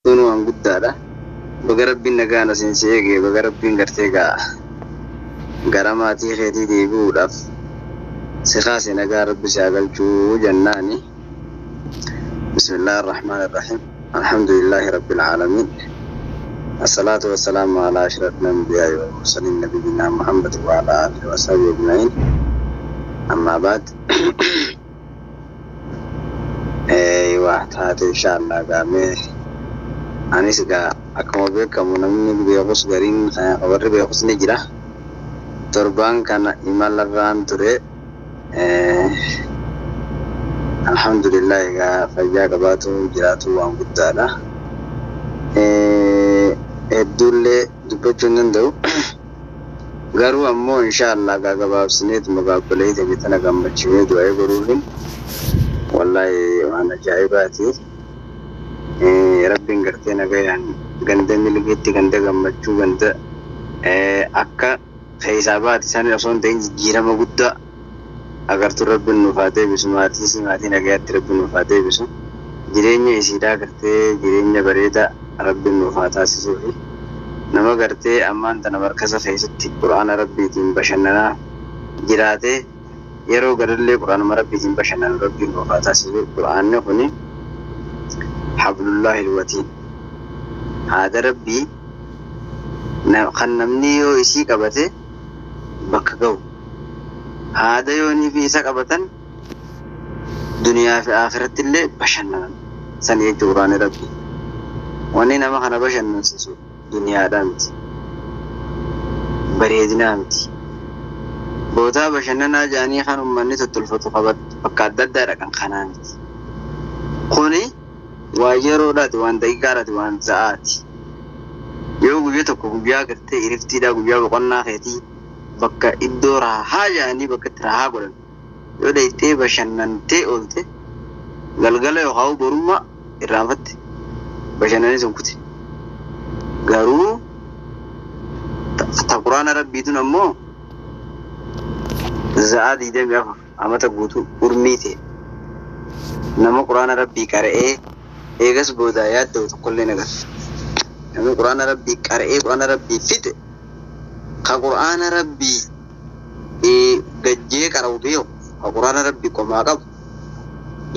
Waan guddaadha. Baga Rabbiin nagaan asiin si eege, baga Rabbiin gartee gaa gara maatii keetii deebi'uudhaaf si kaase, nagaa Rabbi si haa galchuu jennaani. بسم الله الرحمن الرحيم، الحمد لله رب العالمين، الصلاة والسلام على أشرف الأنبياء والمرسلين، نبينا محمد وعلى آله وصحبه أجمعين، أما بعد. أيوة taate inshallah gaamee anis egaa akkuma beekamu namni beekus gariin warri beekus ni jira. Torbaan kana imalarraan ture. Alhamdulillah, egaa fayyaa qabaatu jiraatu waan guddaadha. Hedduullee dubbachuu hin danda'u. Garuu ammoo inshallah egaa gabaabsineetuma gaabbolee ta'e tana gammachimee du'ee godhuufin wallahi waan ajaa'ibaati. Rabbiin gartee nagayaan ganda milkiitti, ganda gammachuu, ganda akka keessaa baate san osoo hin ta'in jijjiirama guddaa agartuu Rabbiin nuuf haa deebisu. Maatii maatii nagayaatti Rabbiin nuuf haa deebisu. Jireenya isiidhaa gartee jireenya bareedaa Rabbiin nuuf haa taasisuu fi nama gartee ammaan tana markasa keessatti quraana Rabbiitiin bashannanaa jiraatee yeroo galallee quraanuma Rabbiitiin bashannanu Rabbiin nuuf haa taasisu. Quraanni kuni hablullahi alwatiin, haada Rabbii kan namni yoo isii qabate bakka ga'u, haada yoonii fi isa qabatan duniyaa fi akhiratti illee bashannanan san jechuu. Quraanni Rabbii wanni nama kana bashannansiisu duniyaadhaa miti, bareedinaa miti, bootaa bashannanaa jaanii kan ummanni tottolfatu bakka adda addaa dhaqan kanaa miti. Kuni waan yeroodhaati, waan daqiiqaadhaati, waan sa'aati. Yoo guyyaa tokko guyyaa gartee iriftiidhaa, guyyaa boqonnaa keetii bakka iddoo raahaa jaanii bakka itti raahaa godhan yoo dhayxee bashannantee oolte, galgala yookaan borummaa irraanfatte bashannanii sun kute. Garuu ta quraana Rabbiitun ammoo sa'aa 24 amata guutuu urmii ta'e nama quraana Rabbii qara'ee eegas boodaa yaadda'u tokkollee nagarra. Namni quraana Rabbii qara'ee quraana Rabbii fixe, ka quraana Rabbii gajjee qara'u beeku, ka quraana Rabbii qomaa qabu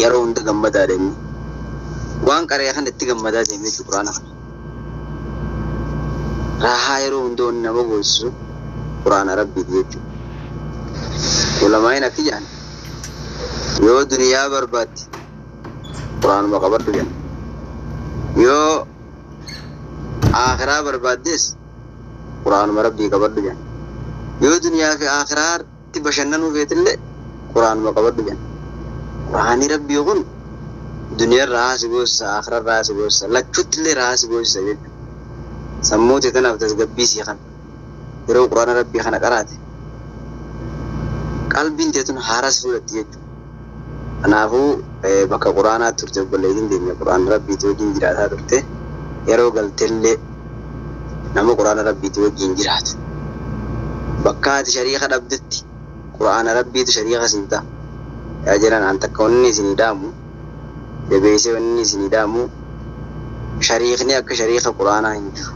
yeroo hunda gammadaa deemee waan qara'ee kana itti gammadaa deemee jechuudha. Quraana kana raahaa yeroo hunda wanni nama goosisu quraana Rabbiiti jechuudha. Ulamaa'in akka jedhan, yoo duniyaa barbaadde quraanuma qabadhu jedhan, yoo akhiraa barbaaddes quraanuma Rabbii qabadhu jedhan, yoo duniyaa fi akhiraatti bashannanuu feetillee quraanuma qabadhu jedhan. Quraanni Rabbii kun duniyaa irraa si goosisa, akhiraa irraa si goosisa, lachuutti illee rahaa si goosisa jechuudha. Sammuu tee tanaaf tasgabbii sii kana yeroo quraana Rabbii kana qaraate qalbiin tee tun haaraa si fudhatti jechuudha. Kanaafuu bakka quraanaa turte obboleettiin teenya quraana Rabbiitii wajjin jiraataa turte, yeroo galtellee nama quraana Rabbiitii wajjin jiraatu. Bakka ati shariika dhabdetti quraana Rabbiitu shariika siif ta'a. Yaa jiran, an takka wanni isinii dhaamu, jabeessee wanni isinii dhaamu, shariikni akka shariika quraanaa hin jiru.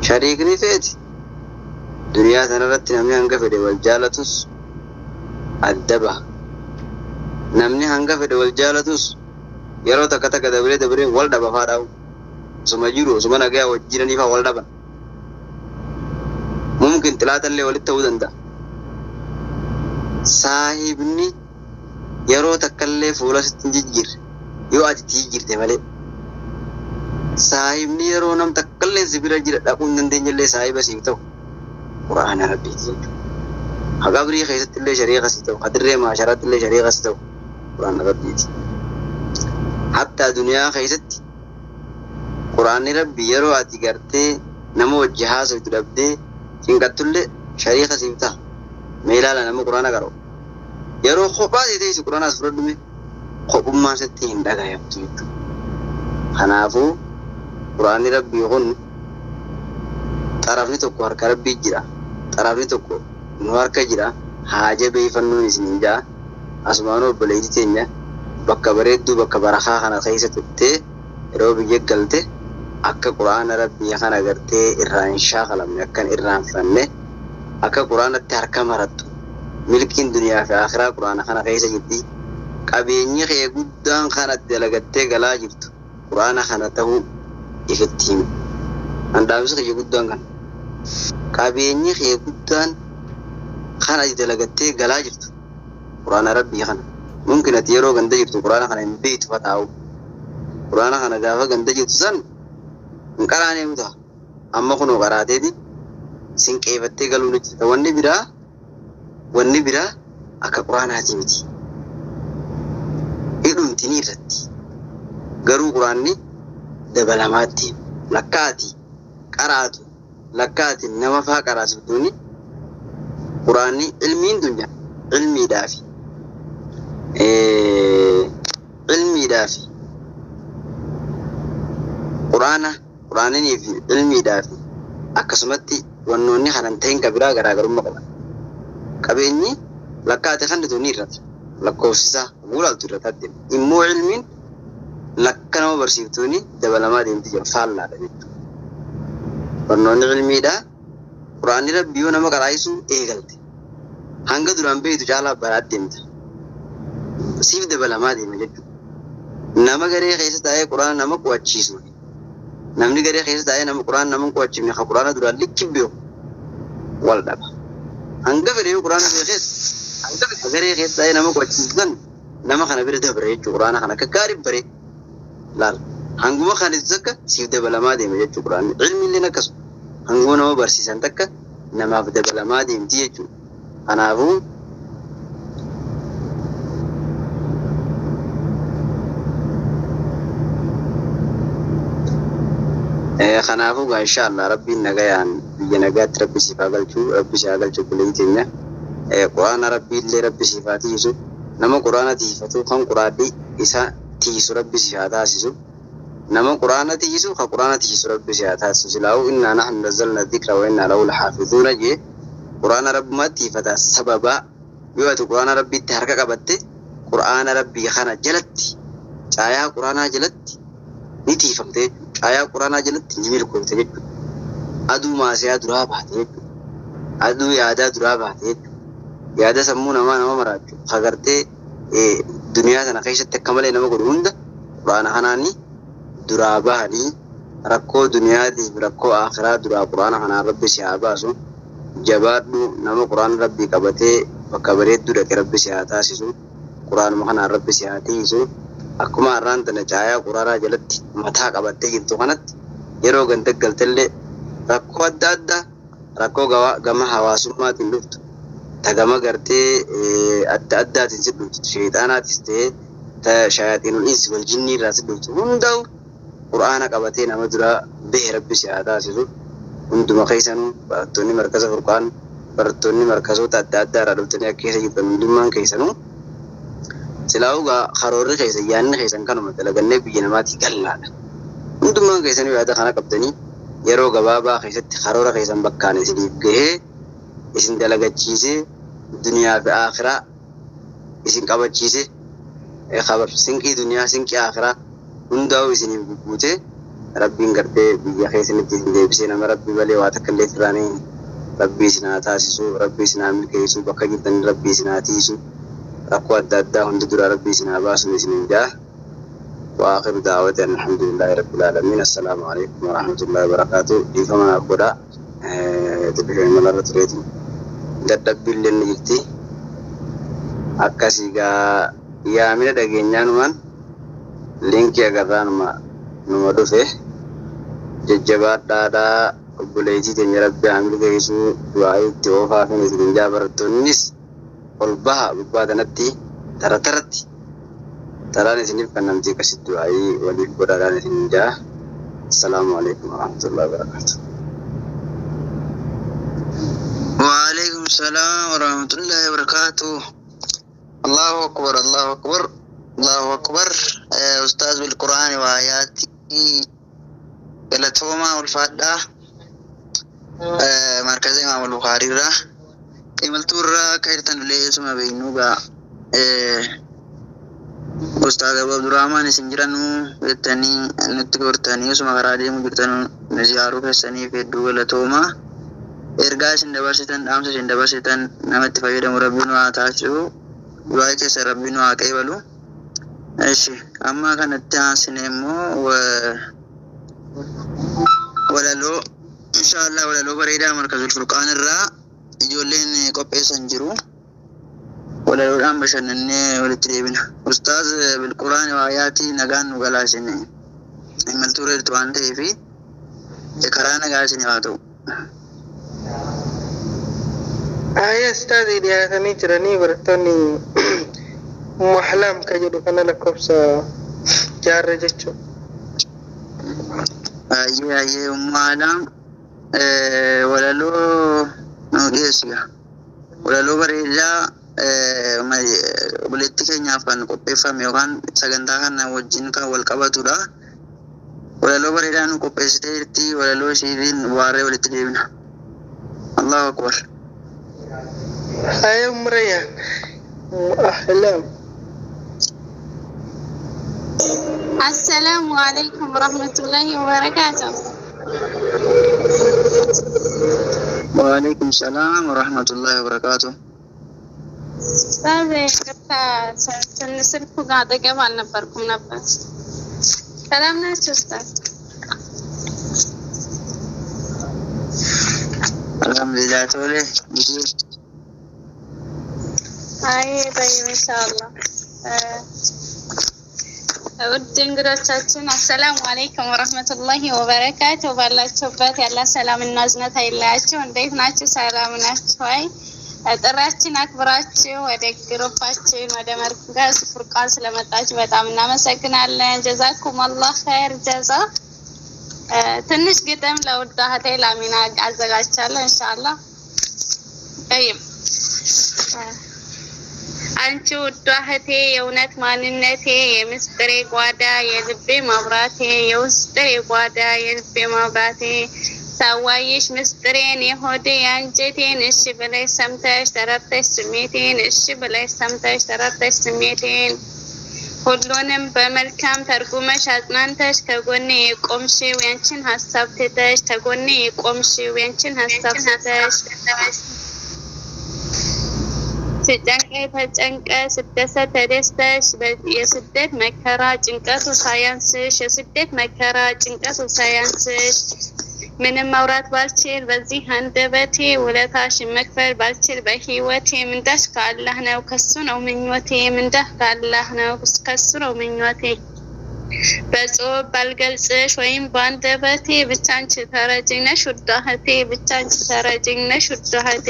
Shariikni feeti duniyaa tanarratti namni hanga fedhe wal jaalatus adda baha. Namni hanga fedhe wal jaalatus yeroo takka takka dabree dabree wal dhaba faa dhaabu. Osuma jiru, osuma nagaa wajjin jiranii faa wal dhaban. Mumkin xilaatallee walitti ta'uu danda'a. Saahibni yeroo takkallee fuula sitti hin jijjiirre yoo ati itti jijjiirte malee. Saahibni yeroo nam takkallee si bira jira dhaquu hin dandeenyellee saahiba siif ta'u quraana Rabbiiti jechuudha. Ha qabrii keessatti illee shariika si ta'u, ha dirree maasharaatti illee shariika si ta'u quraana Rabbiiti. Hattaa duniyaa keessatti quraanni Rabbii yeroo ati gartee nama wajji haasoftu dhabdee cinqattullee shariika siif ta'a. Mee ilaala, nama quraana qara'u. Yeroo kophaa ta'e teessu quraana as fudhadhu mee kophummaan sitti hin dhagayamtu jechuudha. Kanaafuu quraanni Rabbii kun xarafni tokko harka Rabbii jira. Xarafni tokko nu harka jira. Haa jabeeffannuun isiniin ja'a. Asumaanuu obboleettii teenya bakka bareedduu, bakka barakaa kana keessa turtee Yeroo biyya galte akka quraana rabbii kana gartee irraa hin shaakalamne, akka hin irraanfanne, akka quraanatti harka marattu. Milkiin duniyaa fi akhiraa quraana kana keessa jirti. Qabeenyi kee guddaan kana dalagattee galaa jirtu quraana kana ta'uu ifitti himi. Handhaamsi kiyya guddaan kana. Qabeenyi kee guddaan kan ati dalagattee galaa jirtu quraana rabbii kana. Mumkin ati yeroo ganda jirtu quraana kana hin beektu fataa'u. Quraana kana gaafa ganda jirtu san hin qaraanee muta. Amma kunoo qaraateeti sinqeeffattee galuu ni jirta. Wanni biraa akka quraanaatii miti. Hidhumti ni irratti. Garuu quraanni dabalamaatti lakkaati qaraatu, lakkaati nama faa qaraasiftuuni. Quraanni ilmiin dunya ilmiidhaafi quraana, quraananii fi ilmiidhaafi akkasumatti wannoonni kanan ta'in ka biraa garaagarummaa qaban. Qabeenyi lakkaate kan ni irrata, lakkoofsisaa guulaaltu irrata deema. Immoo ilmiin lakka nama barsiiftuuni dabalamaa deemti jira, faallaadha jechuudha. Barnoonni ilmiidhaa quraanni rabbii yoo nama qaraa'isu eegalte hanga duraan beektu caalaa baraa deemta. Siif dabalamaa deema jechuudha. Nama garee keessa taa'ee quraana nama qo'achiisu. Namni garee keessa taa'ee nama quraana nama hin qo'achiifne ka quraana duraan likki beeku wal dhaba. Hanga fedhe yoo quraana beekees garee keessa taa'ee nama qo'achiisu san nama kana bira dabra jechuudha, quraana kana akka gaarii baree laal. Hanguma kana takka siif dabalamaa deema jechuudha quraanni. Ilmi illee akkasuma. Hanguma nama barsiisan takka namaaf dabalamaa deemti jechuudha. Kanaafuu gaa inshaallah rabbiin nagayaan biyya nagaatti rabbi siif haa galchu, rabbi si haa galchu obboleeyyi teenya. Quraana rabbii illee rabbi siif haa tiisu. Nama quraana tiifatu kan quraanni isa tiisu rabbi si haa taasisu. Nama quraana tiisu kan quraana tiisu rabbi si haa taasisu. Silaa'uu innaa nahnu nazzalna dhikra wa innaa lahu lahaafizuuna jee. Quraana rabbumaa tiifata. Sababaa yoo ati quraana rabbiitti harka qabatte, quraana rabbii kana jalatti, caayaa quraanaa jalatti ni tiifamte jechuudha. Caayaa quraanaa jalatti ni milkoofte jechuudha. Aduu maasiyaa duraa baate jechuudha. Aduu yaadaa duraa baate jechuudha. Yaada sammuu namaa nama maraachu hagartee duniyaa sana keessatti akka malee nama godhu hunda quraana kanaani duraa bahanii, rakkoo duniyaatiif rakkoo akhiraa duraa quraana kanaan rabbi si haa baasu. Jabaadhu, nama quraana rabbii qabatee bakka bareedduu dhaqe rabbi si haa taasisu. Quraanuma kanaan rabbi si haa tiisu. Akkuma har'aan tana caayaa quraanaa jalatti mataa qabattee jirtu kanatti yeroo ganda galtellee rakkoo adda addaa, rakkoo gama hawaasummaatiin dhuftu, ta gama gartee adda addaatiin si dhuftu, sheexaanaatis ta'ee ta shayaaxiinul insi wal jinnii irraa si dhuftu hundaa'u quraana qabatee nama dura bahe rabbi si haa taasisu. Hunduma keessanuu, barattoonni markaza Furqaan, barattoonni markazoota adda addaa irraa dhuftanii akka keessa jirtan, hundummaan keessanuu silaa'uu gaa karoorri keessan, yaadni keessan kanuma dalagannee biyya namaatii gallaadha. Hundummaan keessanuu yaada kana qabdanii yeroo gabaabaa keessatti karoora keessan bakkaan isiniif gahee, isin dalagachiisee, duniyaa fi akhiraa isin qabachiisee, kabar sinqii duniyaa sinqii akhiraa hundaa'u isiniif gugguutee, rabbiin gartee biyya keessanitti isin deebisee nama rabbi malee waa takka illee firraanii rabbii isin haa taasisu, rabbii isin haa milkeessu, bakka jirtan rabbii isin haa tiisu, rakkoo adda addaa hunda dura rabbii isin haa baasu isinin jaa. وآخر دعوتنا الحمد لله رب العالمين. السلام عليكم ورحمة الله وبركاته. dhiifama naaf godhaa, xiqqoo malarra tureeti, dadhabbii illee ni jirti. Akkasii gaa yaamina dhageenyaanumaan linkii agarraanuma numa dhufe. Jajjabaadhaadhaa, obboleettii teenya rabbi haa milkeessuu, du'aa itti oofaafin isin jaa. Barattoonnis ol baha gubbaa kanatti tara taratti taraan isiniif kannamtii akkasitti du'aayii waliif godhaadhaan isin jaa. Assalaamu alaikum warahmatullahi wabarakatuh. وعليكم السلام ورحمة الله وبركاته. الله أكبر، الله أكبر، الله أكبر. أستاذ بالقرآن وآياته، galatoomaa، ulfaadhaa. Markaza Imaam Bukhaarii irraa imaltuu irraa akka jirtan illee suma beeknu gaa. Ustaaz Abu Abdurrahman isin jiranuu jettanii nutti gortanii osuma karaa deemuu jirtanuu nu ziyaaruu keessaniif hedduu galatooma. Ergaa isin dabarsitan, dhaamsa isin dabarsitan namatti fayyadamu Rabbi nu haa taasisu. Du'aa keessa Rabbi nu haa qeebalu. Eshi, amma kanatti aansine immoo walaloo, inshaallah, walaloo bareedaa Markazul Furqaan irraa ijoolleen qopheessan jiru. Walaloodhaan bashannannee walitti deebina. Ustaaz Bilquraan Waayaatii, nagaan nu galaa. Isin imaltuu jirtu waan ta'eef karaa nagaa isin haa ta'u. Ayya, ustaazii dhiyaatanii jiranii. Barattoonni Muhlam ka jedhu kana lakkoofsa jaarra jechuudha. Ayyee, ayyee, ummaadhaan walaloo nu dhiyeessiga. Walaloo bareedaa obboleettii keenyaaf kan qopheeffame yookaan sagantaa kana wajjin kan wal qabatudha. Walaloo bareedaa nu qopheessitee jirti. Walaloo ishiitiin waarree walitti deebina. Allahu akbar. Ayya, Umrayyan. Ahlam. السلام عليكم ورحمة الله وبركاته. وعليكم السلام ورحمة الله وبركاته. ኡስታዝ፣ ይቅርታ፣ ስልኩ ጋር አጠገብ አልነበርኩም ነበር። ሰላም ናችሁ ኡስታዝ? Alhamdulillah, tole. አይ ጠይብ ኢንሻአላህ። ውድ እንግዶቻችን፣ አሰላሙ አለይኩም ወረህመቱላሂ ወበረካቱ። ባላችሁበት ያለ ሰላም እና እዝነት አይለያችሁ። እንዴት ናችሁ? ሰላም ናችሁ ወይ? ጥሪያችን አክብራችሁ ወደ ግሩፓችን ወደ መርከዝ ፉርቃን ስለመጣችሁ በጣም እናመሰግናለን። ጀዛኩም አላህ ኸይር ጀዛ። ትንሽ ግጥም ለውድ እህቴ ላሚና አዘጋጅቻለሁ ኢንሻአላህ። ጠይብ። አንቺ ውዷ እህቴ፣ የእውነት ማንነቴ፣ የምስጢሬ ጓዳ የልቤ መብራቴ፣ የውስጤ ጓዳ የልቤ መብራቴ፣ ሳዋይሽ ምስጢሬን የሆዴ የአንጀቴን፣ እሺ ብለሽ ሰምተሽ ተረድተሽ ስሜቴን፣ እሺ ብለሽ ሰምተሽ ተረድተሽ ስሜቴን፣ ሁሉንም በመልካም ተርጉመሽ አጽናንተሽ ከጎኔ የቆምሽው ያንቺን ሀሳብ ትተሽ፣ ከጎኔ የቆምሽው ያንቺን ሀሳብ ትተሽ፣ ስጨንቀኝ ተጨንቀሽ ስደሰት ተደስተሽ፣ የስደት መከራ ጭንቀቱ ሳያንስሽ፣ የስደት መከራ ጭንቀቱ ሳያንስሽ፣ ምንም ማውራት ባልችል በዚህ አንደበቴ፣ ውለታሽን መክፈል ባልችል በህይወቴ፣ ምንዳሽ ከአላህ ነው ከሱ ነው ምኞቴ፣ ምንዳህ ከአላህ ነው ከሱ ነው ምኞቴ። በጽሁፍ ባልገልጽሽ ወይም በአንደበቴ፣ ብቻ አንቺ ተረጂኝ ነሽ ውዷ እህቴ፣ ብቻ አንቺ ተረጂኝ ነሽ ውዷ እህቴ።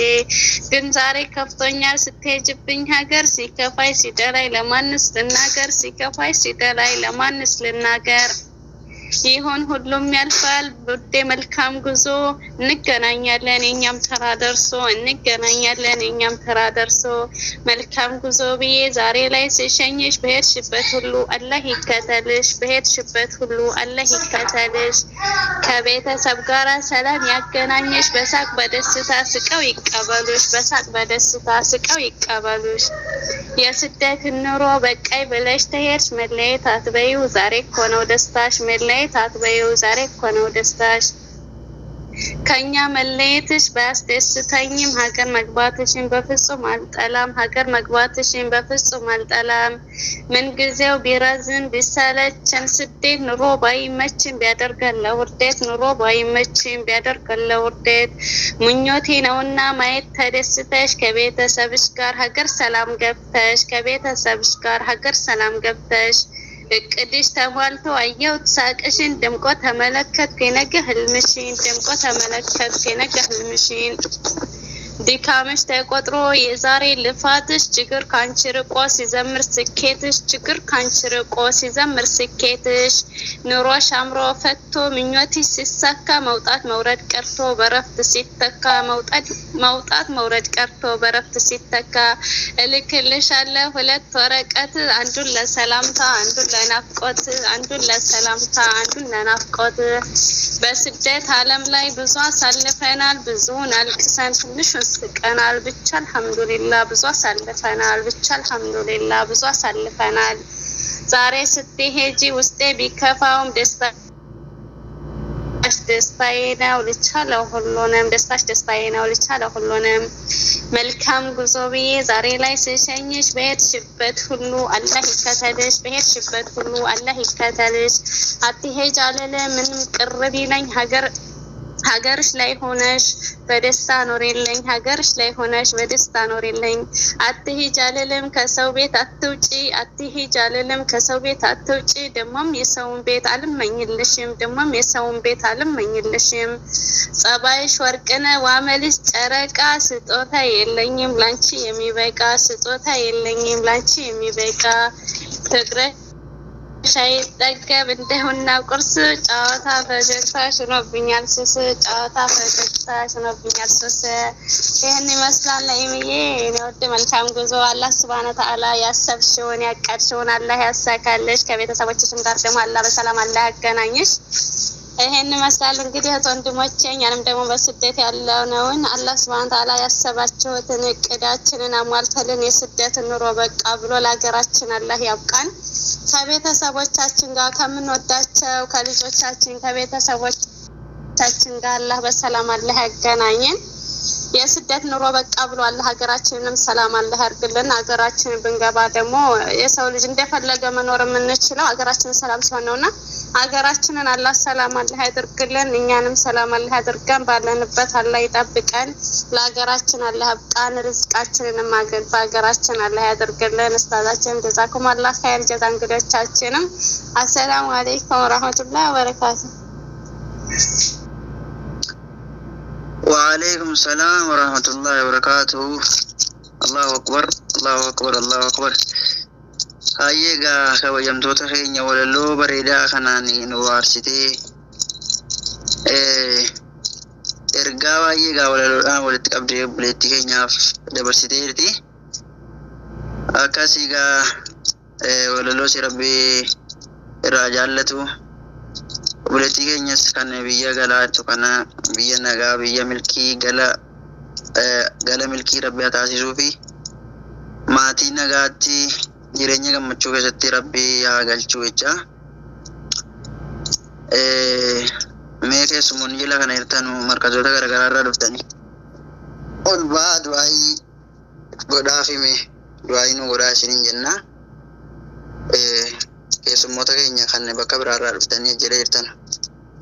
ግን ዛሬ ከፍቶኛል ስትሄጂብኝ ሀገር፣ ሲከፋይ ሲደላይ ለማንስ ልናገር፣ ሲከፋይ ሲደላይ ለማንስ ልናገር? ይሁን፣ ሁሉም ያልፋል ውዴ፣ መልካም ጉዞ። እንገናኛለን የኛም ተራ ደርሶ፣ እንገናኛለን የኛም ተራ ደርሶ። መልካም ጉዞ ብዬ ዛሬ ላይ ስሸኝሽ፣ በሄድሽበት ሁሉ አላህ ይከተልሽ፣ በሄድሽበት ሁሉ አላህ ይከተልሽ። ከቤተሰብ ጋራ ሰላም ያገናኝሽ፣ በሳቅ በደስታ ስቀው ይቀበሉሽ፣ በሳቅ በደስታ ስቀው ይቀበሉሽ። የስደትን ኑሮ በቃኝ ብለሽ ተሄድሽ፣ መለየት አትበይው ዛሬ እኮ ነው ደስታሽ፣ መለየት አትበይው ዛሬ እኮ ነው ደስታሽ። ከኛ መለየትሽ ባያስደስተኝም ሀገር መግባትሽን በፍጹም አልጠላም፣ ሀገር መግባትሽን በፍጹም አልጠላም። ምንጊዜው ቢረዝም ቢሰለቸን ስደት ኑሮ ባይመችም ቢያደርገን ለውርደት፣ ኑሮ ባይመችም ቢያደርገን ለውርደት፣ ምኞቴ ነውና ማየት ተደስተሽ ከቤተሰብሽ ጋር ሀገር ሰላም ገብተሽ፣ ከቤተሰብሽ ጋር ሀገር ሰላም ገብተሽ፣ እቅድሽ ተሟልቶ አየሁት ሳቅሽን፣ ደምቆ ተመለከትኩ የነገ ህልምሽን፣ ደምቆ ተመለከትኩ የነገ ህልምሽን። ድካምሽ ተቆጥሮ የዛሬ ልፋትሽ፣ ችግር ካንቺ ርቆ ሲዘምር ስኬትሽ፣ ችግር ካንቺ ርቆ ሲዘምር ስኬትሽ፣ ኑሮሽ አምሮ ፈቶ ምኞትሽ ሲሳካ፣ መውጣት መውረድ ቀርቶ በረፍት ሲተካ፣ መውጣት መውረድ ቀርቶ በረፍት ሲተካ፣ እልክልሻለሁ ሁለት ወረቀት፣ አንዱን ለሰላምታ አንዱን ለናፍቆት፣ አንዱን ለሰላምታ አንዱን ለናፍቆት። በስደት ዓለም ላይ ብዙ አሳልፈናል፣ ብዙውን አልቅሰን ትንሹን ስቀናል። ብቻ አልሐምዱሊላ ብዙ አሳልፈናል፣ ብቻ አልሐምዱሊላ ብዙ አሳልፈናል። ዛሬ ስትሄጂ ውስጤ ቢከፋውም ደስታሽ ደስታዬ ነው ልቻለው ሁሉንም፣ ደስታሽ ደስታዬ ነው ልቻለው ሁሉንም። መልካም ጉዞ ብዬ ዛሬ ላይ ስሸኝሽ በሄድሽበት ሁሉ አላህ ይከተልሽ፣ በሄድሽበት ሁሉ አላህ ይከተልሽ። አትሄጅ አልልም ምንም ቅር ቢለኝ ሀገር ሀገርሽ ላይ ሆነሽ በደስታ ኖሪልኝ። ሀገርሽ ላይ ሆነሽ በደስታ ኖሪልኝ። አትሂጅ አልልም ከሰው ቤት አትውጪ፣ አትሂጅ አልልም ከሰው ቤት አትውጪ። ደግሞም የሰውን ቤት አልመኝልሽም፣ ደግሞም የሰውን ቤት አልመኝልሽም። ጸባይሽ ወርቅነ ዋመልሽ ጨረቃ፣ ስጦታ የለኝም ላንቺ የሚበቃ፣ ስጦታ የለኝም ላንቺ የሚበቃ። ፍቅርሽ ሳይጠገብ እንደሁና ቁርስ፣ ጨዋታ ፈገግታሽ ሆኖብኛል ሱስ፣ ጨዋታ ፈገግታሽ ሆኖብኛል ሱስ። ይህን ይመስላል ነኢምዬ፣ የኔ ውድ መልካም ጉዞ። አላህ ሱብሃነ ወተዓላ ያሰብሽውን ያቀድሽውን አላህ ያሳካልሽ። ከቤተሰቦችሽም ጋር ደግሞ አላህ በሰላም አላህ ያገናኝሽ። ይሄን ይመስላል እንግዲህ እህት ወንድሞቼ፣ እኛንም ደግሞ በስደት ያለነውን አላህ ሱብሃነ ወተዓላ ያሰባችሁትን እቅዳችንን አሟልተልን የስደት ኑሮ በቃ ብሎ ለሀገራችን አላህ ያብቃን። ከቤተሰቦቻችን ጋር ከምንወዳቸው ከልጆቻችን ከቤተሰቦቻችን ጋር አላህ በሰላም አላህ ያገናኘን። የስደት ኑሮ በቃ ብሎ አላህ ሀገራችንንም ሰላም አላህ ያርግልን። ሀገራችንን ብንገባ ደግሞ የሰው ልጅ እንደፈለገ መኖር የምንችለው ሀገራችንን ሰላም ሲሆን ነውና ሀገራችንን አላህ ሰላም አላህ ያድርግልን። እኛንም ሰላም አላህ ያድርገን። ባለንበት አላህ ይጠብቀን። ለሀገራችን አላህ ያብቃን። ርዝቃችንንም በሀገራችን አላህ ያድርግልን። እስታዛችንም ጀዛኩም አላህ ኸይር ጀዛ። እንግዶቻችንም አሰላሙ አለይኩም ወረህመቱላህ ወበረካቱ። ወአለይኩም ሰላም ወረህመቱላሂ ወበረካቱሁ። Allahu akbar, Allahu akbar, Allahu akbar. Hayyee egaa kabajamtoota keenya, walaloo bareedaa kanaan nu waarsitee ergaa baay'ee egaa walaloodhaan walitti qabdee obboleettii keenyaaf dabarsitee jirti. Akkas egaa walaloo si Rabbii irraa jaallatu, obboleettii keenyas kan biyya galaa jirtu kana biyya nagaa, biyya milkii, gala gala milkii Rabbi haa taasisuu fi maatii nagaatti jireenya gammachuu keessatti Rabbi haa galchuu jecha. Mee keessumoonni jala kana jirtan markazoota garaagaraa irraa dhuftanii ol ba'aa, du'aayii godhaa fi mee du'aayii nu godhaa isiniin jenna. Keessummoota keenya kan bakka biraarraa dhuftanii jala jirtan,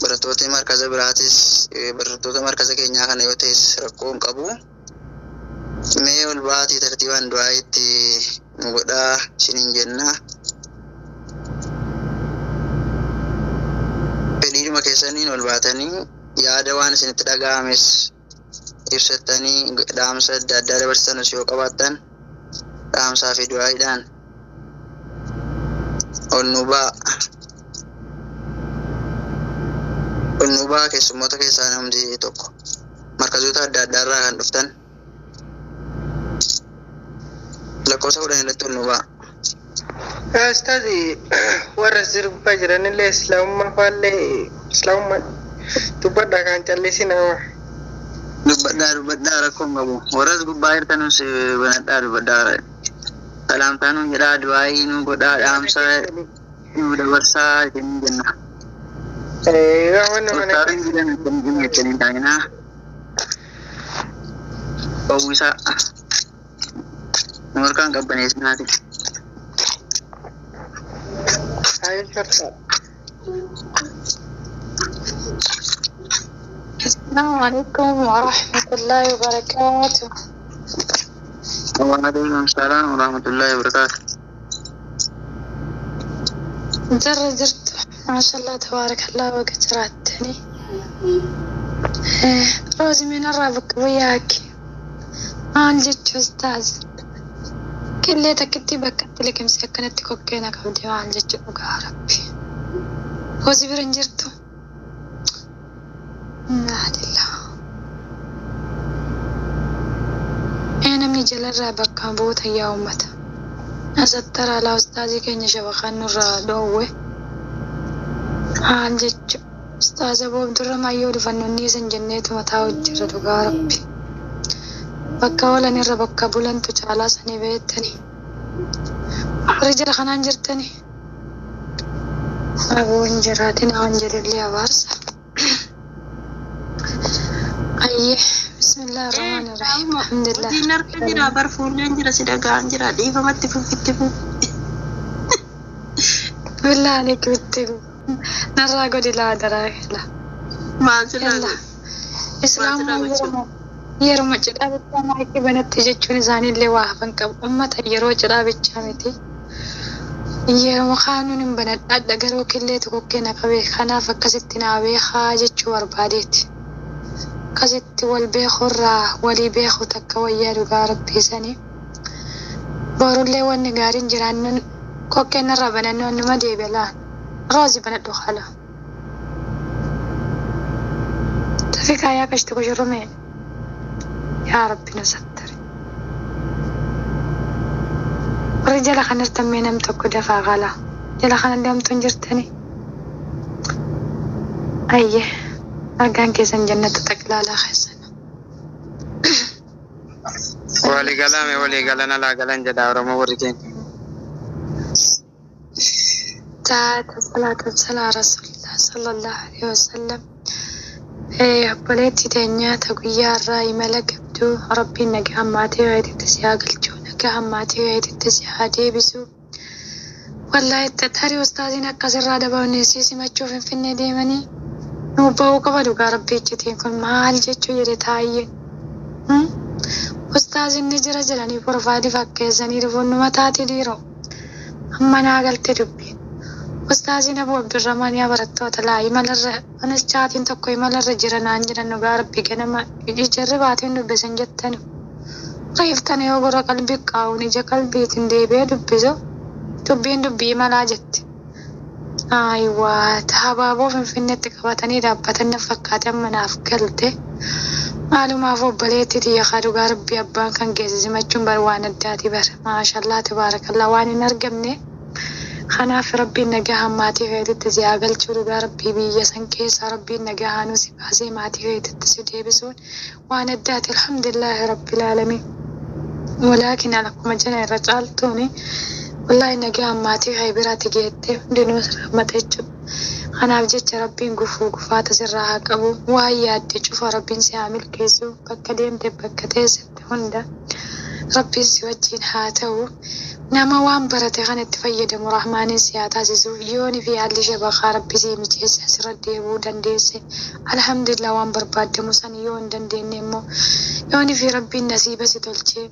barattoota markaza biraatis, barattoota markaza keenyaa kana yoo ta'es rakkoo hin qabu. Mee ol ba'aatii tartiibaan du'aa itti nu godhaa isiniin jenna. Fedhiidhuma keessaniin ol baatanii yaada waan isinitti dhaga'ames ibsattanii, dhaamsa adda addaa dabarsanis yoo qabaattan dhaamsaa fi du'aayiidhaan ol nu ba'a. Ol nu ba'a keessummoota keessaa namni tokko, markazoota adda addaa irraa kan dhuftan, lakkoofsa 10 irratti ol nu ba'a. Ustaazi, warra sirbaa jiranillee islaamummaa faallee islaamummaa dubbadha kan callisin nama. Dubbadhaa, dubbadhaa, rakkoo hin qabu. Warras gubbaa jirtanus banadhaa, dubbadhaa. Salaamtaa nuun jedhaa, du'aayii nu godhaa, dhaamsa nu dabarsaa isin jenna. Wanni mana Ustaaziin jiran akkamiin jettanii taa'inaa. Uwwisaa. Nu harkaan qabbaneessinaati. Ayo shorta. السلام عليكم ورحمة الله وبركاته. وعليكم السلام ورحمة الله وبركاته. جر جرت، ما شاء الله تبارك الله، وقت راتني روزي من الرابك وياك maal jechuu ustaaz, qillee takkitti bakkatti liqimsee akkanatti kokkeena qabdi, maal jechuu dhugaa Rabbi, Rozi bira hin jirtu. Innaa lillah. Ee, namni jalarraa bakka buuta yaa ummata. Asattara alaa ustaazii keenya shabakaan nurraa dhoowwe. Maal jechu ustaaza boob dura mayyoo dhufannonni isan jenneetu mataa hojjirra dhugaa Rabbi. Bakka oolan irra bakka bulantu caalaa sanii beektani. Warri jala kanaan jirtani. Aboo hin jiraatin waan jedhullee abaarsa. Ayyee bismillaahi rahmaani rahiim alhamdulillah. Hojiin harka jira bar fuulleen jira si dhagaan jira dhiifamatti fufitti fufi. Billaa aleek bitti narraa godhi laa daraa la. Maal sirraa Yalla. godhu? Islaamummaa yeruma cidhaa bichaa maayikii banatti jechuun isaaniillee waa hafan qabu. Uummata yeroo cidhaa bichaa miti. Yeruma kaanuun hin banadhaadha garuu killee tokko kenna qabe kanaaf akkasitti naa beekaa jechuu barbaadeeti. Akkasitti wal beekurraa walii beeku takka wayyaa dhugaa rabbiisanii. Borullee wanni gaariin jiraannan kokkeen irraa banannoo numa deebi'a laan. Roozi banadhu haala. Tafi kaayaa kashti kushurrume. Yaa Rabbi nu sattari. Warri jala kanartan mee nam tokko dafaa qala. Jala kana deemtu hin jirtani. Ayyee argaan keessan jannata xaqilaalaa keessan. Walii galame walii galan alaa galan jedha Oromoo warri keenya. Taata salaata salaa rasuulillah sallallahu alaihi wasallam. Obboleettii teenya ta guyyaa irraa imala qabdu rabbiin nagaa hammaatee wayiitti si haa galchu nagaa hammaatee wayiitti si haa deebisu. Wallaahi tarii ustaaziin akkasirraa dabamne si simachuu finfinnee deemanii nuu ba'uu qaba dhugaa rabbii iccitiin kun maal jechuu jedhe taayyee. Ustaaziin ni jira jedhanii profaayilii fakkeessanii dhufuun numa taati dhiiroo. Amma naa galte dubbiin. Ustaaziin Abu Abdurrahmaan yaa barattoota laa imalarra anas chaatiin tokko imalarra jira naan jedhan dhugaa rabbii ganama ijarri baatiin dubbisan jettani. Reeftana yoo gurra qalbii qaa'uun ija qalbiitiin deebi'ee dubbisu dubbiin dubbii imalaa jetti. Ayiwaa habaaboo finfinneetti qabatanii dhaabbatan na fakkaate amma naaf galte. Maalumaaf obboleettii tiyya kaa dhugaa rabbii abbaan kan geesse simachuun bar waan addaati bara. Maashallaa tabaarakallaa waan hin argamne. Kanaaf rabbiin nagaa hammaatii feetitti si haa galchuu dhugaa rabbii biyya san keessa rabbiin nagaa haanuu si baasee maatii feetitti si deebisuun waan addaati alhamdulillaahi rabbil aalamiin. Walaakin akkuma jala irra caaltuuni wallaahi nagaa hammaatii kee biraatti geette hundinuu rahmata jechuudha. Kanaaf jecha rabbiin gufuu gufaata sirraa haa qabu waan yaadde cufa rabbiin si haa milkeessu bakka deemte bakka teessette hunda rabbiin si wajjin haa ta'u. Nama waan barate kan itti fayyadamu rahmaaniin si haa taasisu yooni fi haalli shabakaa rabbi si mijeesse asirra deebi'uu dandeesse alhamdulillah waan barbaadamu san yoo hin dandeenye immoo yooni fi rabbiin nasiiba si tolchee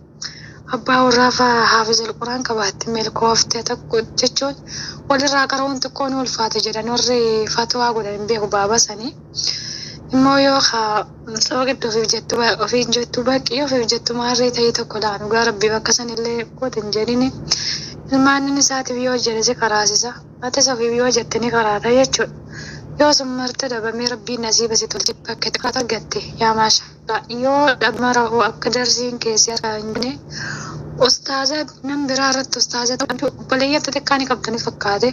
abbaa warraa fa'aa haafizul quraan qabaatte milkoofte tokko jechuun walirraa qaruun xiqqoon ulfaate jedhan warri fatwaa godhan hin beeku baaba sanii. Immoo yoo saba gidduu ofiif jettu ofiin jettu baqii ofiif jettu maarree ta'ii tokko laan dhugaa rabbii bakka sanillee goote hin jedhini. Ilmaan isaatiif yoo jedhe si karaasisa. Atis ofiif yoo jette ni karaata jechuudha. Yoo sun marte dhabamee rabbiin nasiiba si tolche bakka itti karaatu argatte yaa maashaallah. Yoo dhabama rahuu akka darsiin keessi harkaa hin jenne ustaaza nam biraa irratti ustaaza ta'uu obboleeyyan xixiqqaa ni qabdanii fakkaate.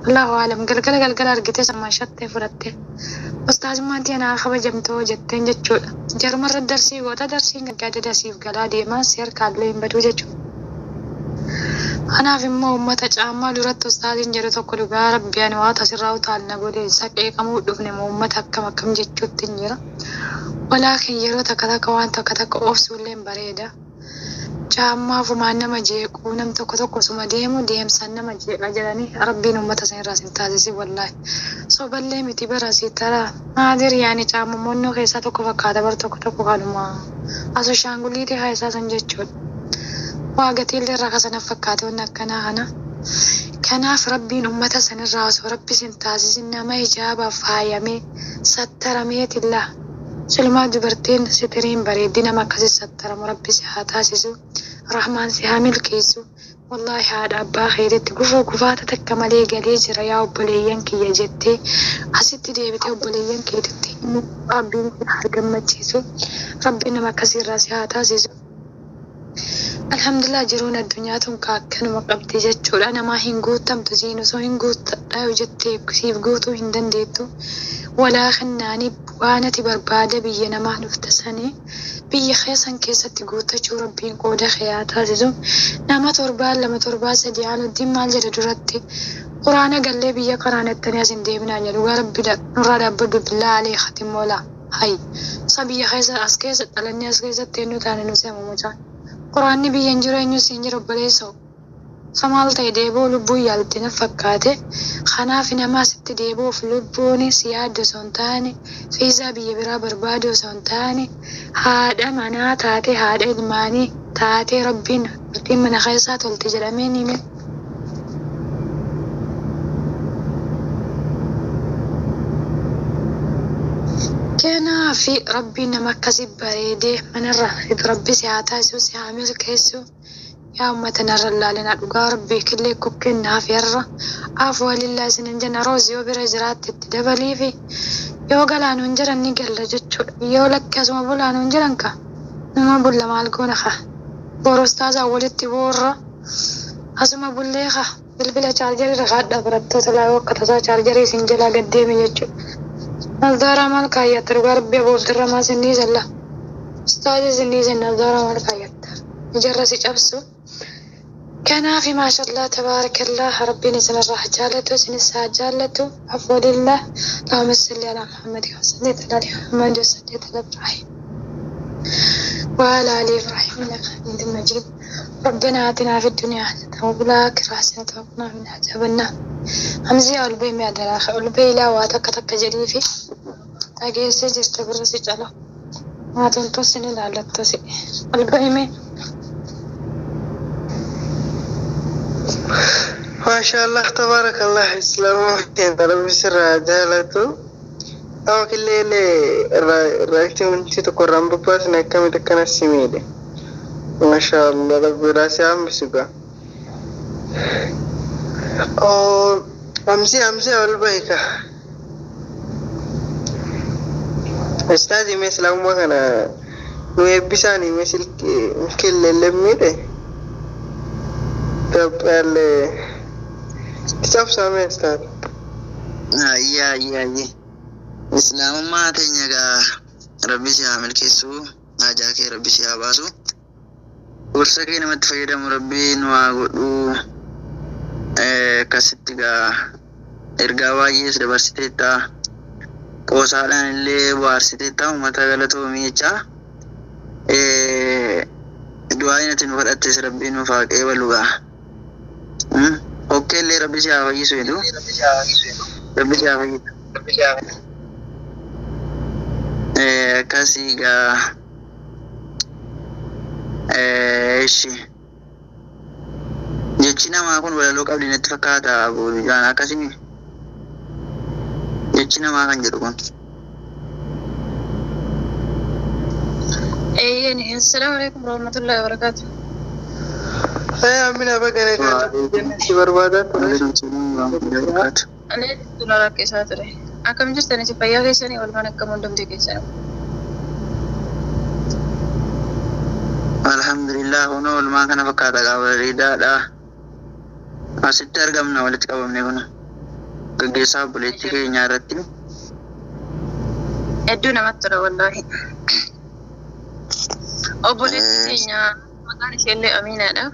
Allahu alam galgala galgala argite sammaa shattee fudhatte. Ustaazummaan tiyya naa kabajamtoo jetteen jechuudha. Jarumarra darsii goota darsiin gargaarsa darsiif galaa deemaa si harkaallee hin baduu jechuudha. Kanaaf immoo uummata caammaa duratti ustaaziin jedhu tokko dhugaa rabbi ani waa tasirraa utaalna godhe saqeeqamuu dhufne moo uummata akkam akkam jechuutti hin jira. Walaakin yeroo takka takka waan takka takka obsuullee hin bareeda. Caammaa fumaan nama jeequu nam tokko tokko osuma deemu deemsaan nama jeeqa jedhanii rabbiin uummata san irraa sin taasisi wallaahi. Soballee miti bara si tara naadir yaani caammamoonnoo keessaa tokko fakkaata bara tokko tokko kanuma aso shaanguliitii keessaa san jechuudha. Waa gatiillee irraa kasana fakkaate wanni akkanaa kana. Kanaaf rabbiin uummata sanirraa osoo rabbi sin taasisin nama hijaabaaf faayamee sattarameetillaa. Silumaa dubartiin sitiriin bareeddi nama akkasii sattaramu rabbi si haa taasisu. Rahmaan si haa milkeessu. Wallaahi haadha abbaa keetitti gufuu gufaata takka malee galee jira yaa obboleeyyan kiyya jettee asitti deebitee obboleeyyan keetitti himuu rabbiin si haa gammachiisu. Rabbiin nama akkasiirraa si haa taasisu. Alhamdulillah jiruun addunyaa tun ka akkanuma qabdi jechuudha. Namaa hin guutamtu siin osoo hin guuttadha yoo jettee siif guutuu hin dandeettu. Walaakinnaani waan ati barbaada biyya namaa dhufte sanii biyya keessan keessatti guuttachuu rabbiin qooda kee haa taasisu. Nama torbaan lama torbaa sadii aanuddin maal jedha duratti Quraana gallee biyya qaraanettanii as hin deebinaa jedhu dhugaa rabbi nurraa dhaabbadhu billaa alee hatimmoolaa. Hay sa biyya keessa as keessa dhalannee as keessatti eenyu taane nu seema mucaan. Quraanni biyya hin jiru eenyus hin jiru obboleessoo. Sa maal ta'e deebi'uu lubbuun yaalti na fakkaate. Kanaaf nama asitti deebi'uuf lubbuun si yaaddu osoo hin taane fiizaa biyya biraa barbaadu osoo hin taane haadha manaa taate haadha ilmaanii taatee rabbiin bultiin mana keessaa tolte jedhamee ni hime. Kanaafi rabbiin nama akkasii bareedee manarra fidu rabbi si haa taasisu si haa milkeessu. Yaa uummata narra ilaalinaa dhugaa rabbii killee kokkeen naaf yarra. Afu walillaa isinin jenna roozi yoo bira jiraatte itti dabaliifi yoo galaanuun jiran ni galla jechuudha. Yoo lakki asuma bulaanuun jiran ka numa bulla maal goona ka. Boru ustaazaan walitti boorra asuma bullee ka bilbila chaarjarii irra kaadhaa barattoota laa yoo akka tasaa chaarjarii isin jalaa gad deeme jechuudha. Nazdaaraa maal kaayyatta dhugaa rabbii abooltirra maa sinii salla. Ustaazi sinii sen nazdaaraa maal kaayyatta. Ijarra si cabsu. Kanaafi maashallah tabaarakallah rabbiin isinirraa haa jaallatu isinis haa jaallatu afwalillah allahumma salli ala muhammad wa salli ala muhammad wa salli ala ibrahim wa ala ali ibrahim innaka hamidun majid ربنا آتنا في الدنيا حسنة وفي الآخرة حسنة وقنا من عذاب النار همزي ألبي ما دراخ ألبي لا واتك تك جريفي تاجي سجرت برسي جلا ما تنتوسني لا لتوسي ألبي مي Maashaallah tabaarakallah islaamummaa keenya rabbi sirraa jaalatu. Amma killeellee irraa wanti tokko irraan babbaasne akkamitti akkana si miidhe. Maashaallah rabbi irraa si hambisu gaa. Hamsi hamsi ol bahi ka. Ustaazi mee islaamummaa kana nu eebbisaanii mee killeellee miidhe. Itoophiyaallee cabsaa mee ustaazi. Ayya ayya ayya. Islaamummaa teenya gaa rabbi si haa milkeessu haajaa kee rabbi si haa baasu. Gorsa kee namatti fayyadamu rabbi nu haa godhu. Akkasitti gaa ergaa baay'ees dabarsiteetta. Qoosaadhaan illee bohaarsiteetta uummata galatoomii jecha. Du'aa ati nu kadhattes rabbi nuuf haa qeebalu gaa. Hokkee illee rabbi si haa fayyisu jedhu. Rabbi si haa fayyisu. Akkasii gaa. Ishi. Jechi namaa kun walaloo qabdi natti fakkaata Abuujaan akkasii. Jechi namaa kan jedhu kun. Eeyyeen, assalaamu alaikum warahmatullahi wabarakatuh. Amina baga nagaan jenne si barbaadaa ture. Ani dura rakkisaa ture. Akkam jirtan isin fayyaa keessanii oolmaan akkam hundumti keessanii? Alhamdulillah kun oolmaa kana fakkaata gaa bareedaadha. Asitti argamna walitti qabamne kun gaggeessaa obboleettii keenyaa irratti. Hedduu namatti tola wallaahi. Obboleettii keenya maqaan isheellee Amiinaadha.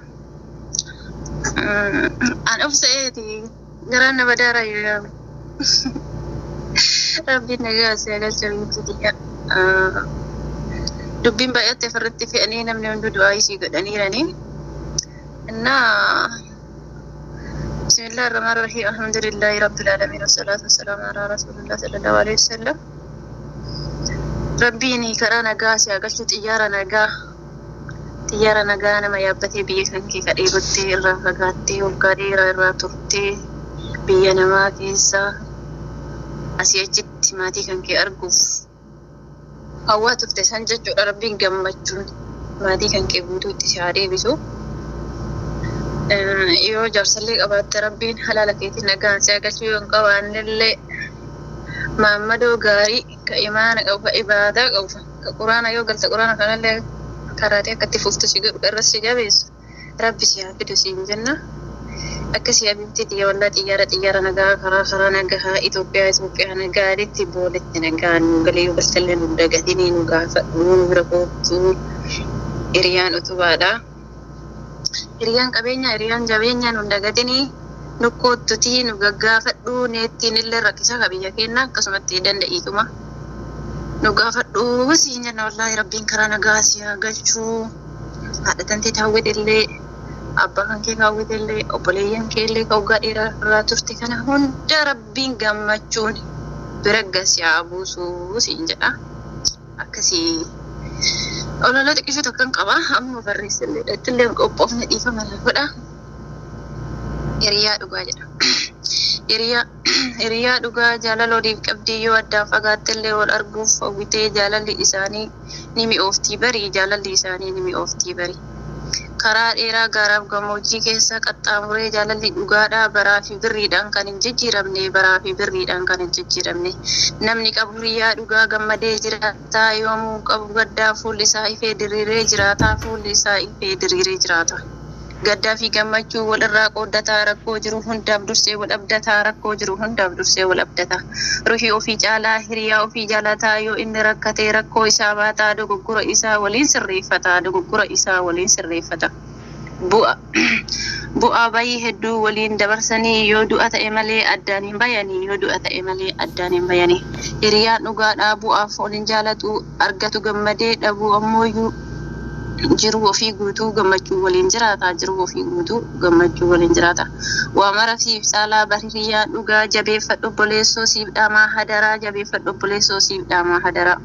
An of se'eeti garaan na badaaraa yoo yaamu. Rabbiin nagaa si galcha biyya kiyya. Dubbiin baay'atte ofirratti fe'anii namni hunduu du'aa isii godhaniiranii. Innaa بسم الله الرحمن الرحيم الحمد لله رب العالمين والصلاة والسلام على رسول الله صلى الله عليه وسلم Rabbiin karaa nagaa si haa galchu xiyyaara nagaa xiyyaara nagaa nama yaabbatee biyya kan kee kadhee gottee irraa fagaattee waggaa dheeraa irraa turtee biyya namaa keessa asii achitti maatii kan kee arguuf hawwaa turte san jechuudha rabbiin gammachuun maatii kan kee guutuutti si haa deebisu. Yoo jaarsallee qabaatte rabbiin halaala keetiin nagaan si haa galchu yoo hin qabaannellee maammadoo gaarii ka imaana qabu ka ibaadaa qabu ka quraana yoo galte quraana kanallee karaatee akkatti fuftu si godhu irras si jabeessu rabbi si haa fidu siin jenna. Akkasii habibti xiyya wallaa xiyyaara xiyyaara nagaa karaa karaa nagaa Itoophiyaa Itoophiyaa nagaaritti booletti nagaa nu galee yoo galtallee nu dagatinii nu gaafadhu nu bira koottu hiriyaan utubaadha. Hiriyaan qabeenya hiriyaan jabeenya nu dagatinii Nu koottutii nu gaggaafadhu neettiin illee rakkisa ka biyya keenya akkasumatti danda'iituma. Nu gaafadhu siin jenna wallaahi rabbiin karaa nagaa si haa galchuu. Haadha tantee taawwite illee abbaa kan kee kaawwite illee obboleeyyan kee illee ka waggaa dheeraa irraa turte kana hunda rabbiin gammachuun bira gasi haa buusuu siin jedha. Akkasii olola xiqqishuu tokkon qaba amma barreessillee ittillee hin qophoofne dhiifama na godha. Hiriyaa dhugaa jedha. Hiriyaa hiriyaa dhugaa jaalala waliif qabdii yoo addaan fagaattellee wal arguuf hawwitee jaalalli isaanii ni mi'ooftii barii jaalalli isaanii ni mi'ooftii barii. Karaa dheeraa gaaraaf gammoojjii keessa qaxxaamuree jaalalli dhugaadhaa baraa fi birriidhaan kan hin jijjiiramne baraa fi birriidhaan kan hin jijjiiramne. Namni qabu hiriyaa dhugaa gammadee jiraataa yoomuu qabu gaddaa fuulli isaa ifee diriiree jiraataa fuulli isaa ifee diriiree jiraata. Gaddaa fi gammachuu walirraa qooddataa rakkoo jiru hundaaf dursee wal abdataa rakkoo jiru hundaaf dursee wal abdataa. Ruhii ofii caalaa hiriyaa ofii jaalataa yoo inni rakkatee rakkoo isaa baataa dogoggora isaa waliin sirreeffata dogoggora isaa waliin sirreeffata. Bu'a bu'aa bayii hedduu waliin dabarsanii yoo du'a ta'e malee addaan hin bayanii yoo du'a ta'e malee addaan hin bayanii. Hiriyaan dhugaadhaa bu'aaf waliin jaalatu argatu gammadee dhabuu ammoo jiruu ofii guutuu gammachuu waliin jiraata jiruu ofii guutuu gammachuu waliin jiraata. Waa mara siif caalaa bar hiriyaa dhugaa jabeeffadhu obboleessoo siif dhaamaa hadaraa jabeeffadhu obboleessoo siif dhaamaa hadaraa.